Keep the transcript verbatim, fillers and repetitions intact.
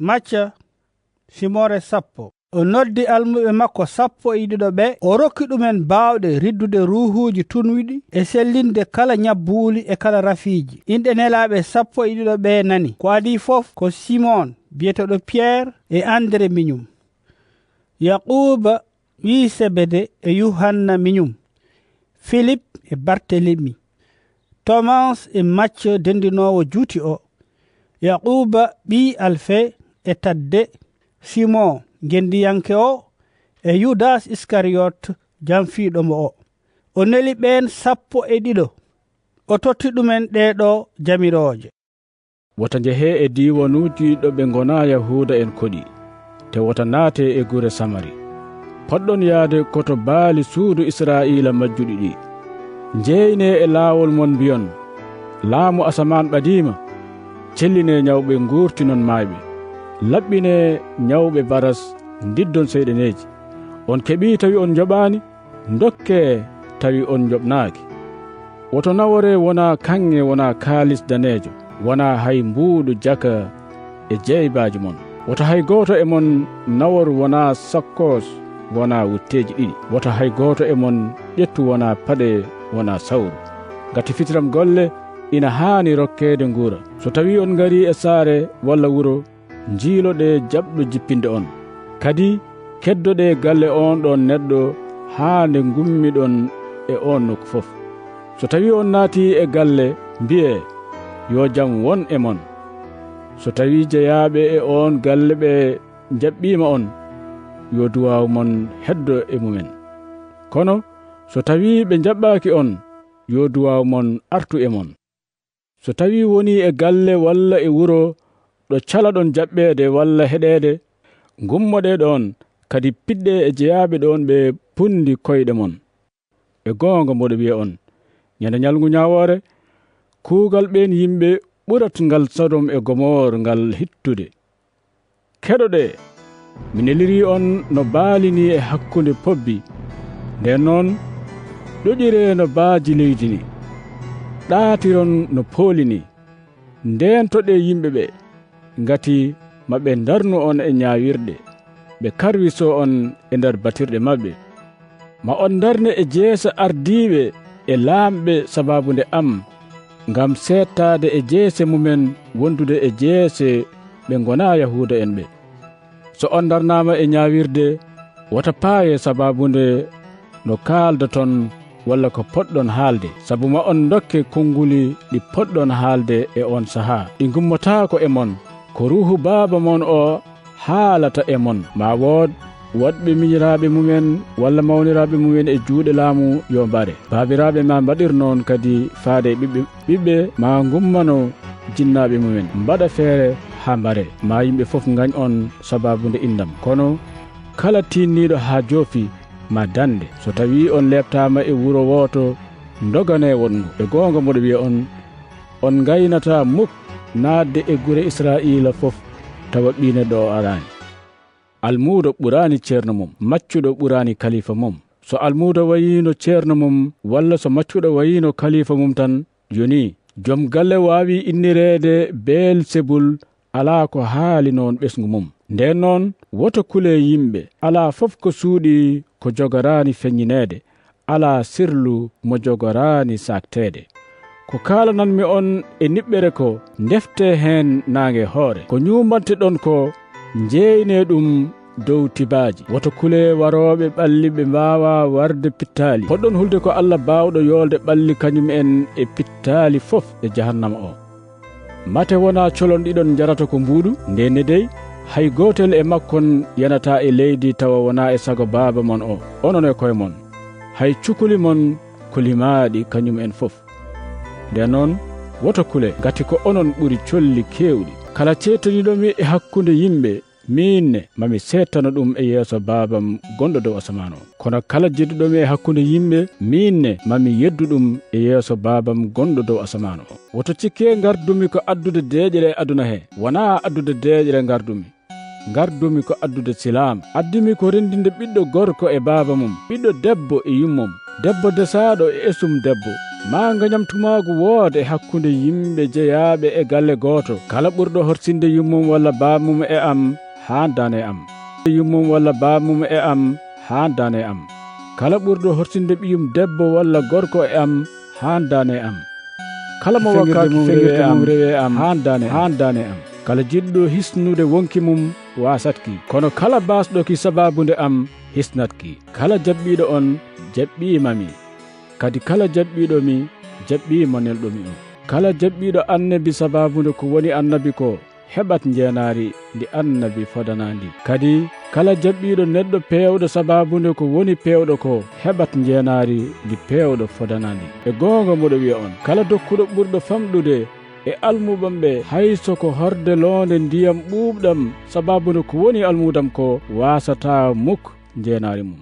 Macca, simoore sappo. O noddi almuɓe makko sappo e ɗiɗo ɓe, o rokki ɗumen baawɗe riddude ruuhuuji tunwiɗi e sellinde kala ñabbuuli e kala rafiiji. Inɗe nelaaɓe sappo e ɗiɗo ɓe nani, ko adii fof ko Simon, biyeteeɗo Piyer, e Andre miñum. Yaquuba ɓii Sebede e Yuhanna miñum, Filip e Bartelemi, Tomas e Macca denndinoowo juuti o, Yaquuba ɓii Alfe e Tadde, Simon ngenndiyanke o, e Yudas Iskariyot jamfiiɗo mo o. O neli ɓeen sappo e ɗiɗo, o totti ɗumen ɗee ɗoo jamirooje. Wota njehee e diiwanuuji ɗo ɓe ngonaa Yahuuda en koɗi, te wota naatee e gure Samari. Potɗon yahde ko to baali suudu Israa'iila majjuɗi ɗi. Njeeynee e laawol mon mbiyon, laamu asamaan ɓadiima, cellinee ñawɓe nguurtinon maayɓe, laɓɓinee ñawɓe baras ndiddon seyɗeneeji. On keɓii tawi on njoɓaani? Ndokkee tawi on njoɓnaaki. Woto naworee wonaa kaŋŋe, wonaa kaalis daneejo, wonaa hay mbuuɗu jaka e jeybaaji mon. Woto hay gooto e mon nawor wonaa sakkoos, wonaa wutteeji ɗiɗi. Woto hay gooto e mon ƴettu wonaa paɗe, wonaa sawru. Ngati fitiram golle ina haani rokkeede nguura. So tawii on ngarii e saare walla wuro, njiiloɗee jaɓɗo jippinde on. Kadi keddoɗee galle oon ɗoon neɗɗo haa nde ngummiɗon e oon nokku fof. So tawii on naatii e galle, mbiyee, yo jam won e mon. So tawii jeyaaɓe e oon galle ɓe njaɓɓiima on, yo duwaaw mon heddo e mumen. Kono so tawii ɓe njaɓɓaaki on, yo duwaaw mon artu e mon. So tawii wonii e galle walla e wuro ɗo calaɗon jaɓɓeede walla heɗeede, ngummoɗee ɗoon, kadi piɗɗee e jeyaaɓe ɗoon ɓe punndi koyɗe mon. E goonga mboɗo wiya on, ñande ñalngu ñaawoore, kuugal ɓeen yimɓe ɓurat ngal Sodom e Gomor ngal hittude. Keɗoɗee, mi nelirii on no baali nii e hakkunde pobbi. Ndeen noon, ɗoƴiree no baaji leydi nii, ɗaatiron no pooli nii. Ndeentoɗee yimɓe ɓe, ngati ma ɓe ndarnu on e ñaawirɗe, ɓe karwisoo on e nder batirɗe maɓɓe. Ma on ndarne e jeese ardiiɓe e laamɓe sabaabu nde am, ngam seettaade e jeese mumen wondude e jeese ɓe ngonaa Yahuuda en ɓe. So on ndarnaama e ñaawirde, wota paayee sabaabu nde no kaaldoton walla ko potɗon haalde, sabu ma on ndokke konnguli ɗi potɗon haalde e oon sahaa. Ɗi ngummotaako e mon, ko Ruuhu Baaba mon o haalata e mon. Ma wood woɗɓe miñiraaɓe mumen walla mawniraaɓe mumen e juuɗe laamu, yo mbare. Baabiraaɓe ma mbaɗir noon kadi faade e ɓiɓɓe, ɓiɓɓe ma ngummano jinnaaɓe mumen, mbaɗa feere haa mbare. Ma yimɓe fof ngañ on sabaabu nde inndam. Kono kala tiinniiɗo haa joofi ma dande. So tawii on leeptaama e wuro wooto, ndoganee woɗngo. E goonga mboɗo wiya on, on ngaynataa muk naatde e gure Israa'iila fof tawa ɓii neɗɗo o araani. Almuudo ɓuraani ceerno mum, maccuɗo ɓuraani kalifa mum. So almuudo wayiino ceerno mum, walla so maccuɗo wayiino kalifa mum tan, yonii. Jom galle waawi innireede Beelsebul, alaa ko haali noon ɓesngu mum. Ndeen noon, woto kulee yimɓe. Alaa fof ko suuɗii ko jogoraani feññineede, alaa sirlu mo jogoraani saakteede. Ko kaalananmi on e niɓɓere ko, ndeftee heen naange hoore. Ko ñuumanteɗon ko, njeeynee ɗum dow tibaaji. Woto kulee warooɓe ɓalli ɓe mbaawaa warde pittaali. Poɗɗon hulde ko Alla baawɗo yoolde ɓalli kañum en e pittaali fof e jahannama o. Mate wonaa colon ɗiɗon njarata ko mbuuɗu? Ndeen ne dey, hay gootel e makkon yanataa e leydi tawa wonaa e sago Baaba mon o. Onon e koye mon, hay cukuli mon ko limaaɗi kañum en fof. Ndeen noon, woto kule, ngati ko onon ɓuri colli keewɗi. Kala ceettaniiɗo mi e hakkunde yimɓe, miin ne, ma mi seettano ɗum e yeeso Baabam gonɗo dow asamaan o. Kono kala jedduɗo mi e hakkunde yimɓe, miin ne, ma mi yeddu ɗum e yeeso Baabam gonɗo dow asamaan o. Woto cikkee ngardumi ko addude deeƴre e aduna he, wonaa addude deeƴre ngardumi. Ngardumi ko addude silaam. Addimi ko renndinde ɓiɗɗo gorko e baaba mum, ɓiɗɗo debbo e yummum, debbo desaaɗo e esum debbo, Maa ngañamtumaagu wood e hakkunde yimɓe jeyaaɓe e galle gooto. Kala ɓurɗo horsinde yummum walla baabmum e am, haandan e am. Yummum walla baabmum e am, haandan e am. Kala ɓurɗo horsinde ɓiyum debbo walla gorko e am, haandan e am. Kala mo wakkaaki feŋirde mum rewe am, haandan e am. Haandan e am. Kala jiɗɗo hisnude wonki mum, waasatki. Kono kala baasɗoki sabaabu nde am, hisnatki. Kala jaɓɓiiɗo on, jaɓɓiima mi. Kadi kala jaɓɓiiɗo mi, jaɓɓiima nelɗo mi on. Kala jaɓɓiiɗo annabi sabaabu nde ko woni annabi ko, heɓat njeenaari ndi annabi fodanaa ndi. Kadi kala jaɓɓiiɗo neɗɗo peewɗo sabaabu nde ko woni peewɗo ko, heɓat njeenaari ndi peewɗo fodanaa ndi. E goonga mboɗo wiya on, kala dokkuɗo ɓurɗo famɗude e almuɓamɓe, hay so ko horde loonde ndiyam ɓuuɓɗam sabaabu nde ko woni almudam ko, waasataa muk njeenaari mum.